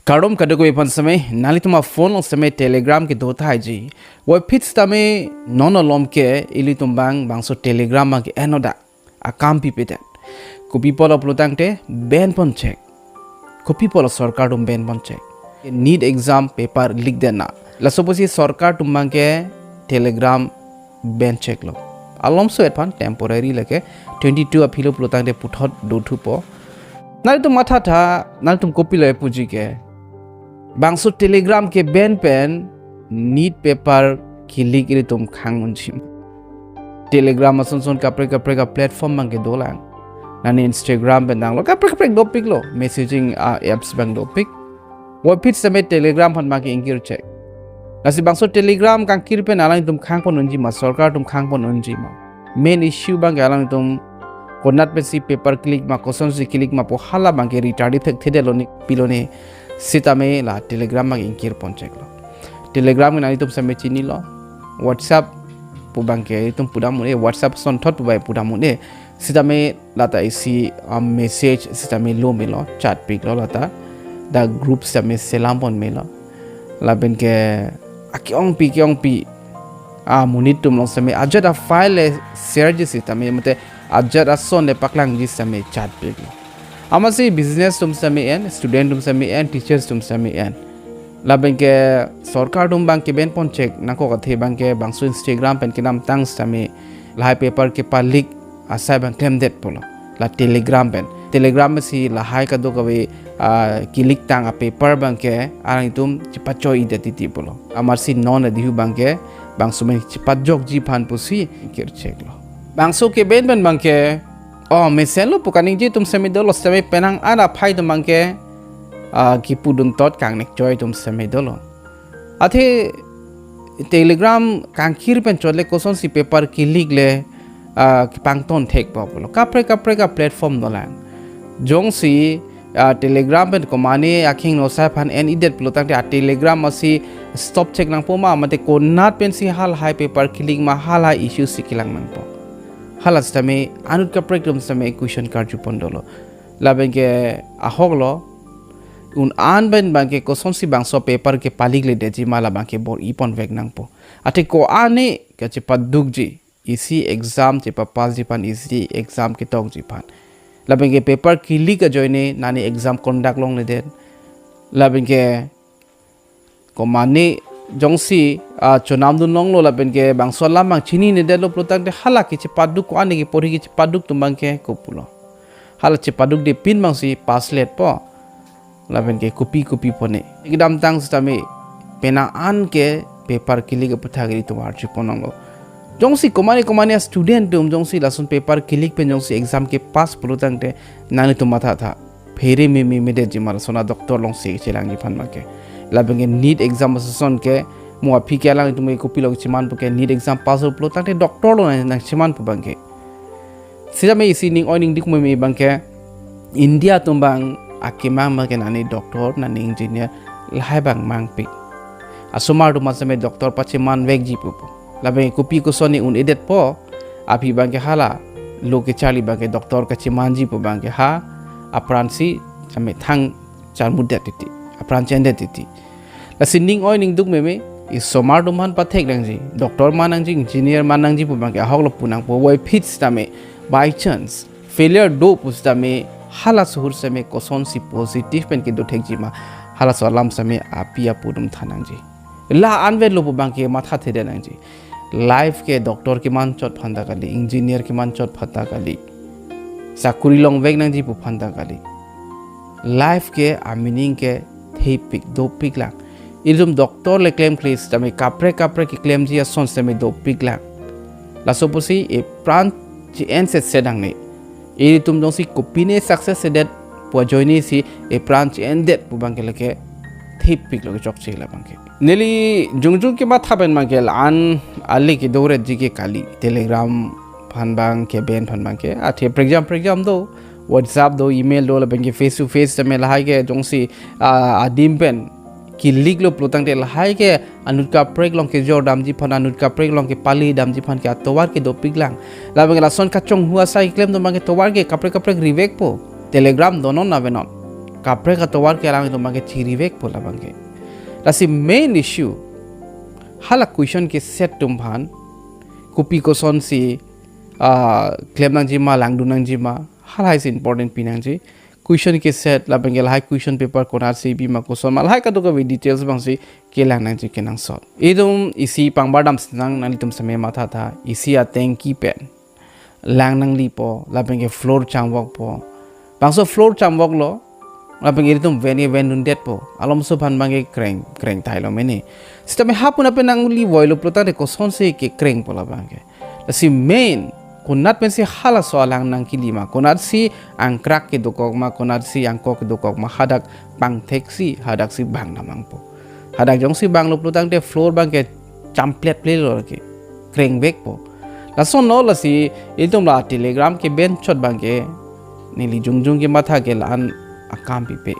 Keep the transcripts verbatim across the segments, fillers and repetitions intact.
Kardom kadokave aphan sitame, nanglitum aphone along sitame Telegram kedo tahai ji. Puvoiphit sitame non malom ke ilitum abang bangso Telegram abang ke-en odak akam pipedet. Kopi apotlo pulotangte ban ponchek. Kopi apotlo sorkar atum ban ponchek? NEET exam paper leak det na. Laso apotsi sorkar atum abang ke Telegram ban cheklo. Alomso aphan temporary lake twenty-two aphilo pulotangte puthot dothupo. Nanglitum mathatha, nanglitum kopilo puji ke. Bangso Telegram ke ban pen NEET paper ke-leak ilitum khang unji ma? Telegram ason son kaprek kaprek a-platform abang ke dolang. Nani Instagram pen tanglo, kaprek kaprek dopiklo, messaging, ah, apps abang dopik. Puvoiphit sitame Telegram aphan abang ke ingkir chek. Lasi bangso Telegram kangkir pen alangtum khang pon unji ma, sorkar atum khang pon unji ma? Main issue abang ke alangtum konat pensi paper ke-leak ma, kosonsi ke-leak ma pu hala abang ke ri tardi thekthedetlo ne, pilo ne. Sitame la Telegram abang ingkir poncheklo. Telegram ke nanglitum sitame chinilo. WhatsApp pu abang ke itum pudam un-e, WhatsApp asonthot pu abang pudam un-e. Sitame lata isi, um, message sitame lo melo, chatpiklo lata. Dak group sitame selam pon melo. Lapen ke ake-ongpi ke-ongpi amonit atum along sitame ajat a-file le share ji sitame, mate ajat ason le paklangji sitame chatpiklo. Amatsi business atum sitame en, student atum sitame en, teachers atum sitame en. Lapen ke sorkar atum abang ke ban ponchek nangkok athe abang ke bangso Instagram pen kedamtang sitame lahai paper kepa-leak asai abang klemdetpo lo. La Telegram pen. Telegram pensi lahai kadokave, ah, ke-leak tang a-paper abang ke alangtum chepachoi-idet titi pulo. Amatsi non adihu abang ke bangso pen chepajokji aphan pusi ingkir cheklo. Bangso ke ban pen abang ke, oh, mesenlo pu kaningje atum sitame dolo, sitame penang an aphai atum abang ke, ah, kipudun tot kangnek choi atum sitame dolo. Athe Telegram kangkir pen chot le kosonsi paper ke-leak le, ah, kepangton thekpo pulo. Kaprek kaprek a-platform dolang. Jongsi, ah, Telegram pen komane akhingno asai aphan en-idet pulotangte a-Telegram asi stop chek nangpo ma, mate konat pensi halahai paper ke-leak ma, halahai issue si kelang nangpo? Hala sitame anut kaprek atum sitame question karju pon dolo. Lapen ke ahoklo, un-an pen abang ke kosonsi bangso paper kepa-leak le detji ma, la abang ke bor-i ponvek nangpo. Athe ko-an ne kachepadukji, isi exam chepa-passji aphan, isi exam ketokji aphan. Lapen ke paper ke-leak ajoine nani exam conduct longledet. Lapen ke komane jongsi, ah, chonamdun longlo lapen ke bangso alam abang chininedetlo pulotangte hala kechepaduk, ko-an ne keporhi kechepaduk atum abang ke kopulo? Hala chepadukde pin abangsi pass-letpo. Lapen ke kopi kopi pone. Kedamtang sitame penang an ke paper ke-leak aputhak ilitum arju pon longlo. Jongsi komane komane a-student atum jongsi lason paper ke-leak pen jongsi exam kepass pulotangte nanglitum mathatha, phere meme medet ji ma lason a-doctor alongsi chelangji aphan abang ke? Lapen ke NEET exam ason ke, mo aphi ke alangtum ke kopilo chemanpo ke, NEET exam pass-lo pulotangte doctor lo nang, nangchemanpo abang ke. Sitame isi ning oi ning duk meme abang ke, India atum abang akemang abang ke nani doctor, nani engineer, lahai abang mangpik. Asomar atum sitame doctor pachemanvekji pupo. Lapen kopi koson ne un-edetpo, aphi abang ke hala lo kecharli abang ke doctor kachemanji pu abang ke ha apransi sitame thang charmudet titi, apran chendet titi. Lasi ning oi ning duk meme, isomar atum aphan pathek nangji, doctor man nangji, engineer man nangji pu abang ke ahoklo pu nangpo. Puvoiphit sitame by chance failure do pusitame hala suhur sitame kosonsi positive pen kedo thekji ma, halaso alam sitame api apo atum than nangji. La anvetlo pu abang ke mathathedet nangji. Life ke doctor keman chot aphan ta kali, engineer keman chot aphan ta kali, sakuri longvek nangji pu aphan ta kali. Life ke a-meaning ke thepik dopiklang. Ilitum doctor le klemkle sitame kaprek kaprek keklemji ason sitame dopiklang. Laso pusi epran che-en setset nangne. Ilitum jongsi kopine success-edet pu ajoinesi epran che-endet pu abang ke lake thepiklo kechokche la abang ke. Neli jongjong kematha pen abang ke la-an ale kedoretji ke kali. Telegram aphan abang ke, ban aphan abang ke. Athe prekjam prekjam do, WhatsApp do, email do, lapen ke face to face tame lahai ke jongsi, ah, adim pen ke-leak-lo pulotangte lahai ke anut kaprek along kejor damji aphan, anut kaprek along kepali damji aphan ke atovar ke dopiklang. Lapen ke lason kachonghu asai keklem atum abang ke tovar ke kaprek kaprek rivekpo. Telegram donon avenon. Kaprek atovar ke alanglitum abangke chirivekpo labangke. Lasi main issue, hala question keset atum aphan, kopi kosonsi, ah, klemnangjima, langdunnangjima, halahai si important pinangji. Question keset, labangke lahai question paper konatsi pima, koson ma, lahai kadokave details abangsi kelang nangji kenangsot. Itum isi pangbar dam sinang, nanglitum seme mathatha, isi atengki pen lang nanglipo, labangke floor chamvokpo. Bangso floor chamvoklo, labangke itum ven ke vendundetpo. Alomso aphan abangke kreng, kreng thailo mene. Sitame hapuna pen nangli voilo pulotangte kosonsi kekrengpo labangke. Lasi main, konat pensi halaso alang nangkilima, konatsi angkrak kedokok ma, konatsi angkok kedokok ma, hadak pangtheksi, hadaksi bang damnangpo. Hadak jongsi banglo pulotangte floor abangke champletplelo ke, krengvekpo. Lasonlo, lasi itum la telegram ke ben chot abangke, neli jongjong kematha ke la-an akam pipe.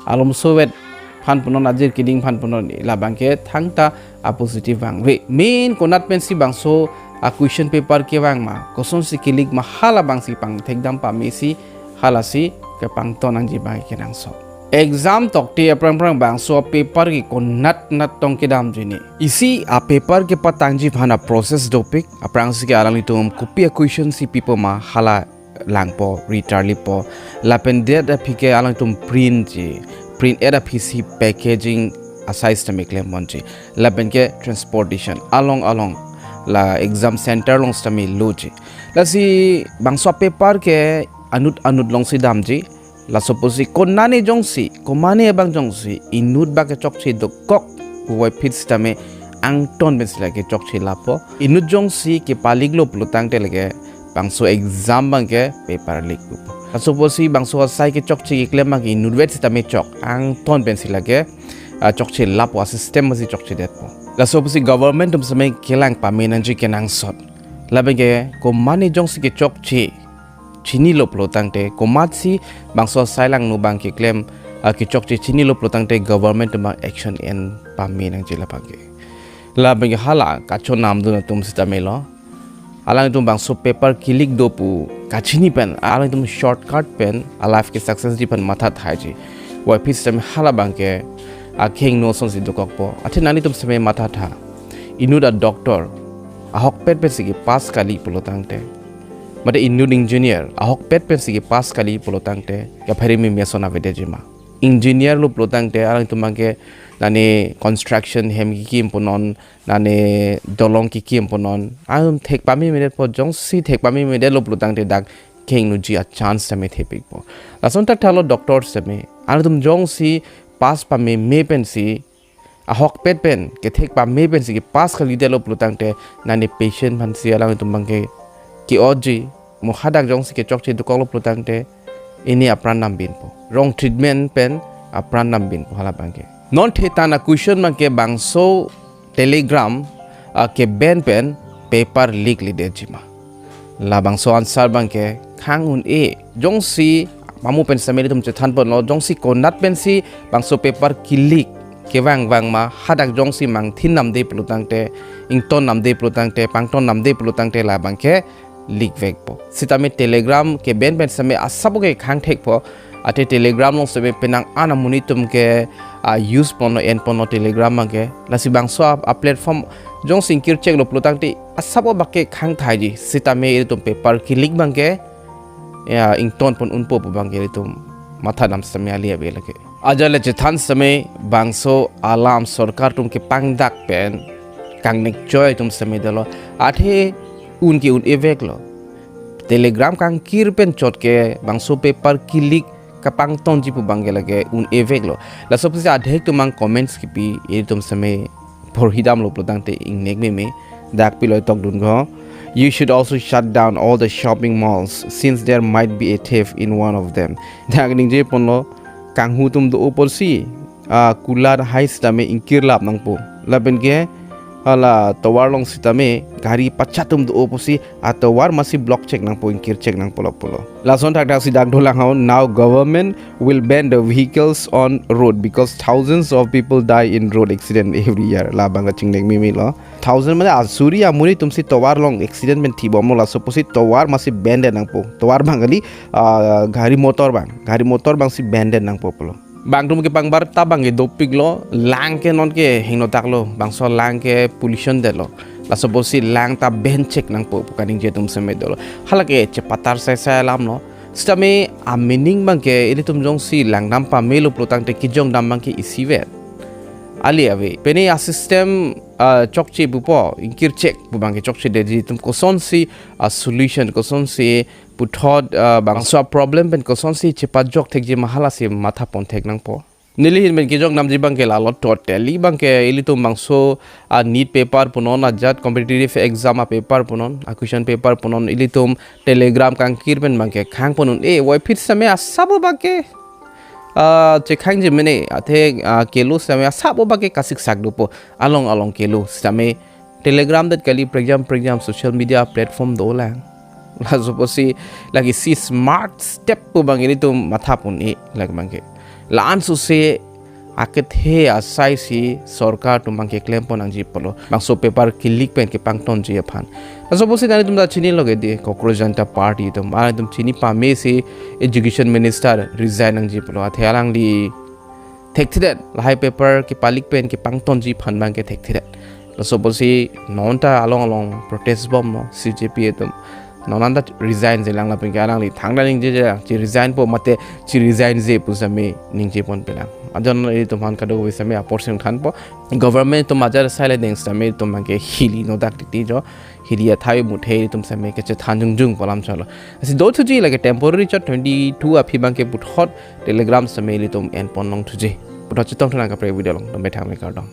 Alomsovet aphan punon, ajir keding aphan punon, labangke thangta apositive vangve. Main konat pensi bangso a question paper kevang ma, kosonsi ke-leak ma, halabangsi pangthekdam pamesi, halasi kepangton nangji abangke kenangsot. Exam tokte aphrang aphrang bangso paper ke konatnat tong kedamji ne. Isi a paper kepatangji aphan a process dopik, aphrangsi ke alanglitum kopi a question si pipo ma, hala langpo, retarlipo. Lapen det aphi ke alanglitum printji. Print et aphi si packaging asai sitame klemponji. Lapen ke transportation along along, la exam center along sitame loji. Lasi bangso paper ke anut anut alongsi damji. Laso pusi konane jongsi, komane abang jongsi inut bak kechokche dokok puvoiphit sitame angton pensi lake chokche lapo. Inut jongsi kepaleaklo pulotangte lake bangso exam abangke paper leak pupo. Laso pusi bangso asai kechokche keklem abangke inutvet sitame chok, angton pensi lake, ah, chokche lapo, a system si chokchedetpo. Laso pusi government atum seme kelang pame nangji kenangsot. Labangke komane jongsi kechokche chinilo pulotangte, komatsi bangso asai langno abang keklem, ah, kechokche chinilo pulotangte government atum abang action en pame nangji labangke. Labangke hala kachonamdun atum sitamelo, alangtum bangso paper ke-leak do pu kachini pen, alangtum shortcut pen a life ke success ji pen mathathaiji. Voiphit sitame halabangke akheng no asonsi dokokpo. Athe nanglitum seme mathatha. Inut a doctor ahokpet pensi kepass kali pulotangte, mate inut engineer ahokpet pensi kepass kali pulotangte, kaphere meme ason avedetji ma? Engineer lo pulotangte alangtum abangke nane construction hem kekim punon, nane dolong kekim punon, atum thek pamemedetpo. Jongsi thek pamemedetlo pulotangte dak khengnoji a chance sitame thepikpo. Lason thakthalo doctor sitame, alangtum jongsi pass pameme pensi, ahokpet pen kethek pame pensi kepass kalidetlo pulotangte, nane patient aphansi alangtum abangke ke-otji, mo hadak jongsi kechokche dokoklo pulotangte, ini apran dambinpo. Wrong treatment pen apran dambinpo halabangke. Non thetan a question abangke bangso telegram, ah, keben pen paper leak lidetji ma? Labangso answer abangke khang un-e. Jongsi mamu pen sitame ilitum chethanponlo, jongsi konat pensi bangso paper ke-leak kevangvang ma, hadak jongsi mangthin namde pulotangte, ington namde pulotangte, pangton namde pulotangte labangke leak vekpo. Sitame telegram keben pen sitame asap ke khangthekpo. Athe telegram along sitame penang an amonit atum ke, ah, use ponlo, enponlo telegram abangke. Lasi bangso a, a platform jongsi ingkir cheklo pulotangte asap abangke khangthaiji. Sitame ilitum paper ke-leak abangke, ya, ington pon unpo pu abangke ilitum mathadam sitame ali ave lake. Ajat le chethan sitame bangso alam sorkar atum kepangdak pen kangnek choi atum sitame dolo. Athe un ke un-eveklo. Telegram kangkir pen chot ke bangso paper ke-leak kapangtonji pu abangke lake un-eveklo. Laso pusi adhek atum abang comments kipi, ilitum sitame porhidamlo pulotangte ingnek meme. Dak pilo tokdun ko, "You should also shut down all the shopping malls since there might be a thief in one of them." Dak ningjeponlo, kanghu atum do-o apotsi, ah, kulat hai sitame ingkirlap nangpo. Lapen ke hala tovar along sitame gari pachat atum do-o pusi atovar masi block chek nangpo, ingkir chek nangpo lo pulo. Lason thakthak si dak dolang ho, now government will ban the vehicles on road because thousands of people die in road accident every year. Labang kachingneng mimi lo. Thousand mane asuri amuri atum si tovar along accident pen thibomlo, laso pusi tovar masi ban den nangpo. Tovar abang kali, ah, gari motor abang. Gari motor abang si ban den nangpo pulo. Bang atum kepangbar ta abang ke dopik lo, lang ke non ke hingno tak lo, bangso lang ke pollution det lo. Laso pusi lang ta ban chek nangpo pu kaningje atum seme dolo. Hala ke chepatar sai sai alam lo. Sitame a meaning abang ke ilitum jongsi langdam pamelo pulo tangte kejongdam abang ke isivet. Ali ave. Pini a system, ah, chokche pupo, ingkir chek pu abang ke chokche detji atum kosonsi, ah, solution, kosonsi puthot, ah, bangso a problem pen kosonsi chepajok thekji ma, hala si matha pon thek nangpo. Neli ahin pen kejongdamji abang ke lalo, totally abang ke ilitum bangso, ah, NEET paper punon, ajat competitive exam a paper punon, a question paper punon, ilitum telegram kangkir pen abang ke khang pon un-e, wai phit sitame asap abang ke, ah, chekhangji mene, athe, ah, kelo sitame asap abang ke kasiksak dopo, along along kelo sitame telegram det kali, prekjam prekjam social media platform dolang. Laso pusi lake isi smart step pu abang ke ilitum matha pon un-e, lake abang ke. La-an suse akethe asai si sorkar atum abang ke klem pon nangji pulo, bangso paper ke-leak pen kepangtonji aphan. Laso pusi nelitum ta chinilo ke di, Cockroach Janta Party atum, ah, nelitum chini pame si education minister resign nangji pulo, athe alangli thekthedet, lahai paper kepa-leak pen kepangtonji aphan abang ke thekthedet. Laso pusi non ta along along protest bomlo C J P atum. Non anta resign-je lang lapen ke alangli thangta ningjeje, che-resign po mate che-resign-je pu sitame ningje ponpe lang. Ajon ilitum aphan kadokave sitame apor sing thanpo. Government atum ajat asai le deng sitame ilitum abang ke hili nodak titi jo. Hili athai muthe ilitum sitame kechethan jongjong pu alam cholo. Lasi dothuji, lake temporary chot twenty-two aphi abang ke puthot telegram sitame ilitum en pon longthuji. Puthot chetongthu nang kaprek video along, dome thangme kardom.